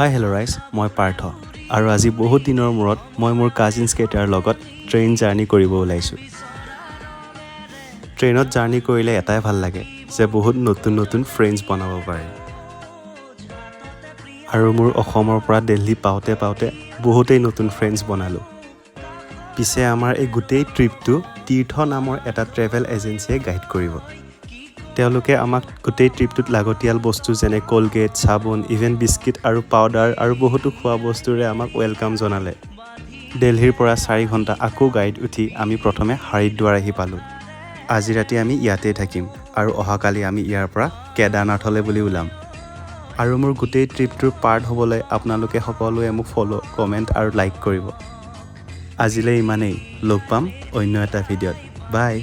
হাই, hello' ৰাইজ, মই পাৰ্থ আৰু আজি বহুত দিনৰ মূৰত মই মোৰ কাজিনছ কেইটাৰ লগত ট্ৰেইন জাৰ্ণি কৰিব ওলাইছোঁ। ট্ৰেইনত জাৰ্ণি কৰিলে এটাই ভাল লাগে যে বহুত নতুন নতুন ফ্ৰেণ্ডছ বনাব পাৰে। আৰু মোৰ অসমৰ পৰা দিল্লী পাওঁতে পাওঁতে বহুতেই নতুন ফ্ৰেণ্ডছ বনালোঁ। পিছে আমাৰ এই গোটেই ট্ৰিপটো তীৰ্থ নামৰ এটা ট্ৰেভেল এজেঞ্চিয়ে গাইড কৰিব। তেওঁলোকে আমাক গোটেই ট্ৰিপটোত লাগতিয়াল বস্তু, যেনে কলগেট, চাবোন, ইভেন বিস্কিট আৰু পাউডাৰ আৰু বহুতো খোৱা বস্তুৰে আমাক welcome জনালে। দিল্লীৰ পৰা 4 ঘণ্টা আকৌ গাড়ীত উঠি আমি প্ৰথমে হৰিদ্বাৰ আহি পালোঁ। আজি ৰাতি আমি ইয়াতেই থাকিম আৰু অহাকালি আমি ইয়াৰ পৰা কেদাৰনাথলৈ বুলি ওলাম। আৰু মোৰ গোটেই ট্ৰিপটোৰ পাৰ্ট হ'বলৈ আপোনালোকে সকলোৱে মোক ফ'ল', কমেণ্ট আৰু লাইক কৰিব। আজিলৈ ইমানেই। লগ পাম অন্য এটা ভিডিঅ'ত। বাই।